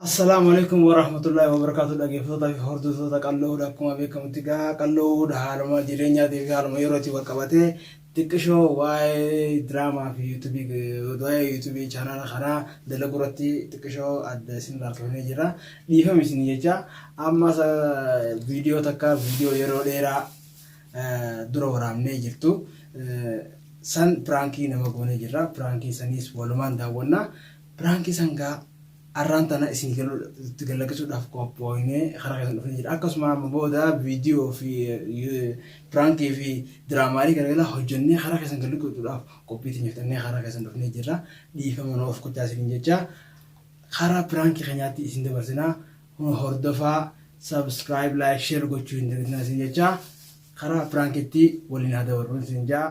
Assalaamu alaikum warahmatullahi wabarakatuh. Dhaggeeffattoota fi hordoftoota Qalloo akkuma beekamutti gaa Qalloo haaluma jireenyaatii fi haaluma yerootiin wal qabatee xiqqishoo waa'ee diraamaa fi yuutuubii, waa'ee yuutuubii chaanaala kanaa dalaguu irratti xiqqishoo adda isin harkifamee jira. Dhiifama isin jecha amma viidiyoo takka, viidiyoo yeroo dheeraa dura waraabnee jirtu san piraankii nama goonee jirra. Piraankii saniis walumaan daawwanna. Piraankii san gaa arraan tana isin gallakkisuudhaaf qophooynee karaa keessan dhufnee jira. Akkasuma amma booda viidiyoo fi piraankii fi diraamaalee garaagaraa hojjennee karaa keessan gallakkisuudhaaf qophii teenya fixannee karaa keessan dhufnee jirra. Dhiifama nu of gochaa isin jecha karaa piraankii keenyaatti isin dabarsinaa. Hordofaa, subscribe, like, share gochuu hin dagatinaa isin jecha karaa piraankiitti waliin haa dabarru isin jaa.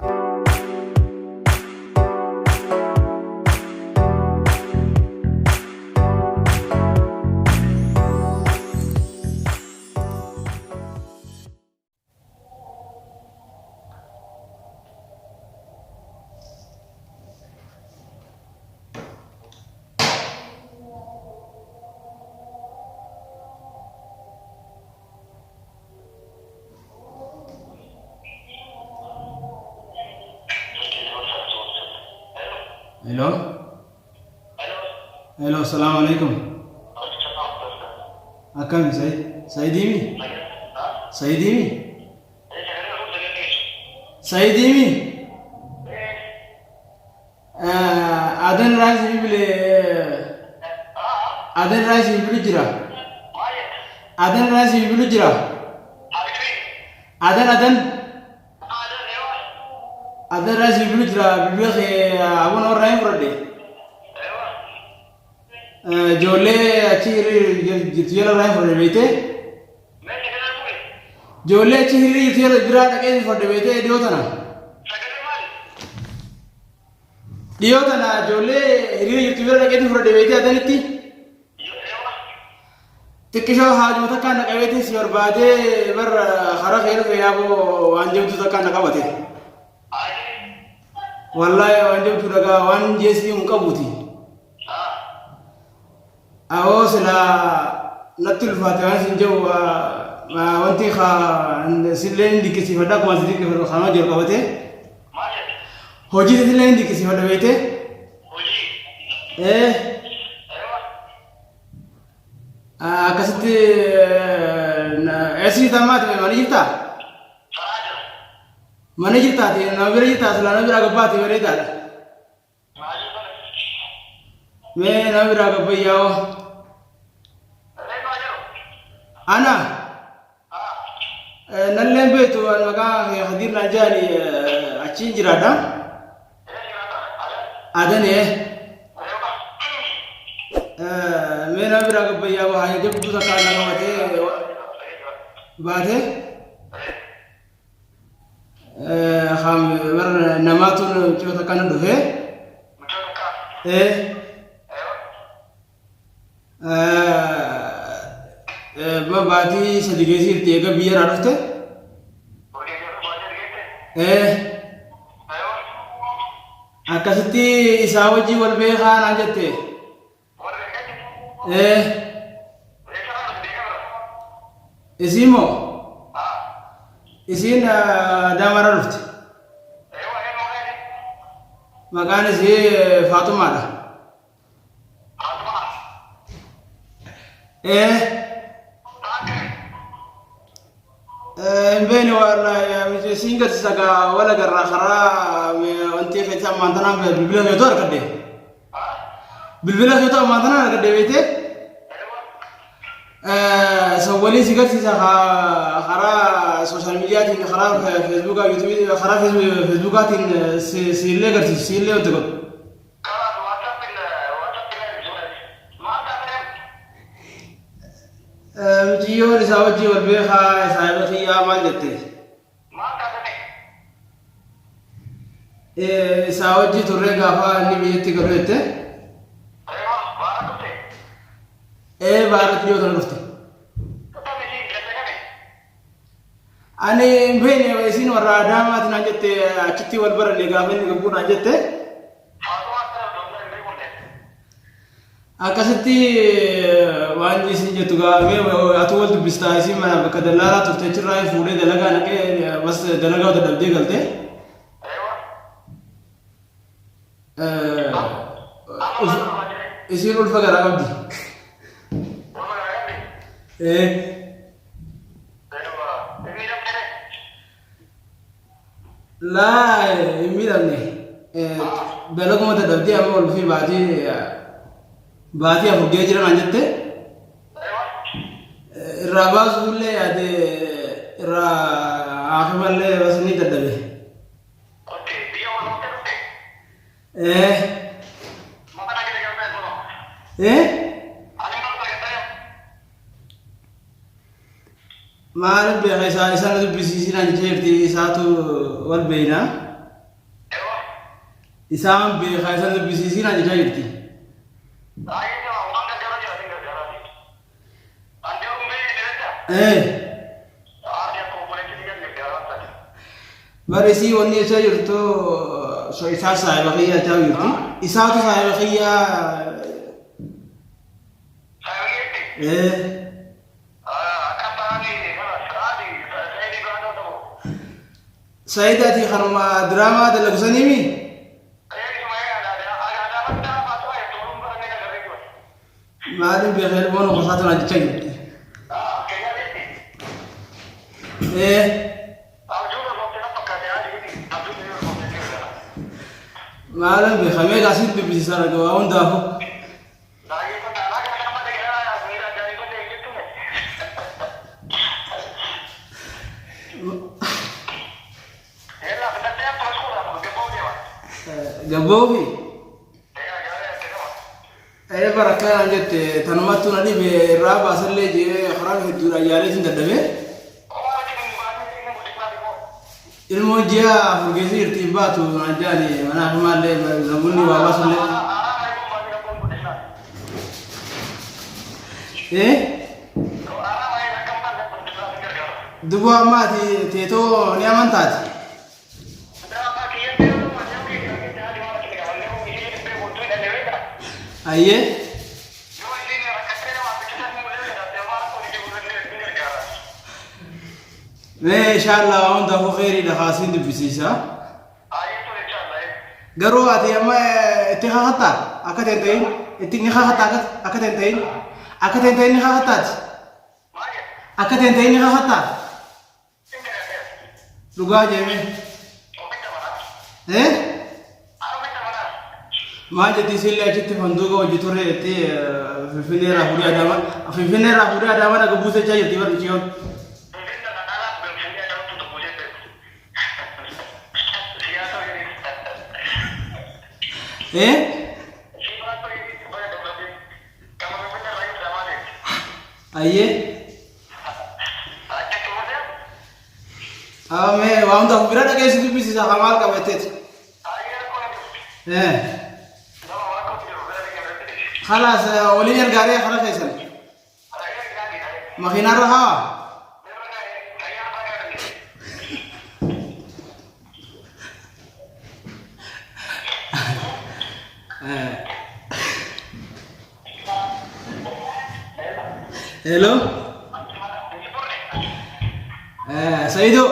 Hello. Hello, assalamu alaikum. Akkami Said? Saidimi? Saidimi? Saidimi? Adan Rice bibile, Adan Rice bibilu jira. Adan Rice bibilu jira. Adan Adan Adan Rice bibilu jira, bilbila kee abon warraa hin fudhadhe. Ijoollee achi jirtu jala irraa hin fudhadhe beektee? Ijoollee achi hiriira jirtu jala biraa dhaqee hin fudhadhe beektee dhiyoo tana? Dhiyoo tana ijoollee hiriira jirtu bira dhaqee hin fudhadhe beektee Adanitti? Xiqqishoo haajuma takkaan na qabeetiin si barbaadee bar karaa kee dhufe, yaaboo waan jabduu takkaan na qabate. Wallaahi waan jabduu dhagaa waan jeesii hin qabuuti. Awoo silaa natti ulfaate waan isin jedhu, wanti sillee hin dinqisiifadha, akkuma si dinqisiifadhu kanuma jiru qabatee. Hojii sillee hin dinqisiifadha beektee. Ee. Akkasitti eessa jirta ammaa ta'e, mana jirtaa? Mana jirtaati, nama bira jirtaa, silaa nama biraa gabbaati bareedaadha. Mee nama biraa gabbayyaa'oo. Ana nalleen beektu, an maqaa kee Hadiir naan jedhani, achiin jiraadha. Adanee. Mee nama biraa gabbayyaa haa jabduu takka na qabatee baatee. Namaatu mucoo takka na dhufee. Baatii 3 geessiifti eega biyya irraa dhufte. Akkasitti isaa wajjin wal beekaa naan jette. Isiin moo? Isiin Adaamaarraa dhufte. Maqaan isii Faaxumaadha. Hin beekne wallaahi, siin garsiisa gaa, wal agarraa karaa wanti keessa ammaan tanaan bilbila keetu argadhe. Bilbila keetu ammaan tanaan argadhe beektee? San waliin si garsiisa, karaa sooshaal miidiyaatiin, karaa feesbuukaa, yuutuubii, karaa feesbuukaatiin siillee garsiisu, siillee wanti godhu. Mucayyoon isaa wajjin wal beekaa, saahiba kiyyaa maal jette? Isaa wajjin turree gaafa inni biyyatti galu jette. Ee, baaratti dhiyoo tana dhufte. Ani hin beekne, isiin warra Adaamaati naan jette, achitti wal baranne gaafa inni gabbuu naan jette. Akkasitti waan isin jettu gaa mee atuu wal dubbistaa isin mana bakka dallaalaa turte achirraa fuudhee dalagaa naqee bas dalagaa dadhabdee galte. Isiin ulfa garaa qabdi. Ee. Laa hin miidhamne. Dalaguma dadhabdee amma ol fi baatii baatii 4 gahee jira naan jette. Irraa baasuufillee yaade irraa haakimallee bas ni dadhabe. Ee. Ee. Maal beeka isaa isa na dubbisiisii naan jechaa jirti isaatu wal beeyna. Isaan beeka isa na dubbisiisii naan jechaa jirti. Ee. Bar isii wanni jechaa jirtu so isaa saahiba kiyya jechaa jirti. Isaatu saahiba kiyya. Ee. Said ati kanuma diraamaa dalagu saniimi? Maalin beeka ilmoon gosaatu naan jechaa jirti. Ee. Maalin beeka mee gaasiin dubbisiisaa ragaa waa hundaafuu. Gabboofi ee bara akkanaan jette tanumattuu na dhibe irraa baasallee jee karaan hedduudhaan yaalee sin dadhabe. Ilmoon ji'a 4 geessee jirti hin baatu naan jedhani manaa fi maallee namoonni waa baasullee. Eh? Duboo amma ati teetoo ni amantaati? Ayyee. Mee inshallah waan hundaafuu kheyriidha kaasiin dubbisiisa. Garuu ati amma itti kakattaa akka ta'e hin ta'in itti ni kakattaa akka akka ta'e hin ta'in akka ta'e hin ta'in ni kakattaati. Akka ta'e hin ta'in ni kakattaa. Dhugaa jeeme. Eh? Maal jetti isillee achitti fanduuqa hojii turre jettee Finfinnee irraa fuudhee Adaama Finfinnee irraa fuudhee Adaama dhaga buuse jechaa jirti bar mucayyoon. Eh? Ayyee. Amee waan hundaaf bira dhageessi dubbisiisa haa maal qabateeti. Eh. Khalaas waliin ergaaree karaa keessan. Makiinaarra haa. Hello. Sayido.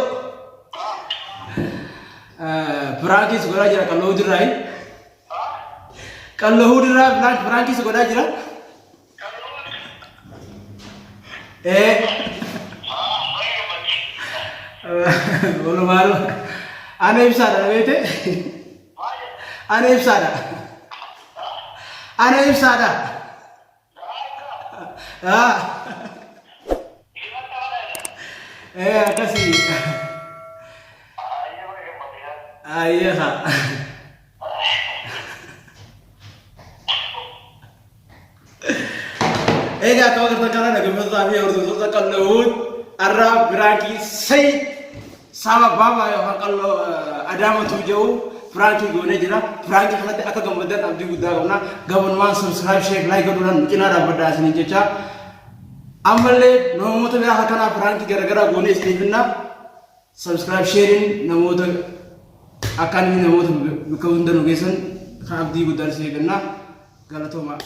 Piraankii si godhaa jira qalloo dirraa. Qalloo dirraa piraankii si godhaa jira. Walumaa ana ibsaadha beekte. Ana ibsaadha. Ana ibsaadha. Ee akkasii. Ayyee haa. Egaa akkuma agartan kana dhaggeeffattootaa fi hordoftoota qal'oowwan har'a piraankii Sayid Saaba Baabaa yookaan qalloo Adaamatu jedhu piraankii goonee jira. Piraankii kanatti akka gammaddan abdii guddaa qabna. Gabanumaan subscribe, share, like godhuudhaan nu cinaa dhaabbadhaa isiniin jecha. Ammallee namoota biraa akkanaa piraankii garaagaraa goonee isiniif finna. Subscribe sharing namoota akka inni namoota bakka hunda nu geessan kan abdii guddaan isin eegganna. Galatoomaa.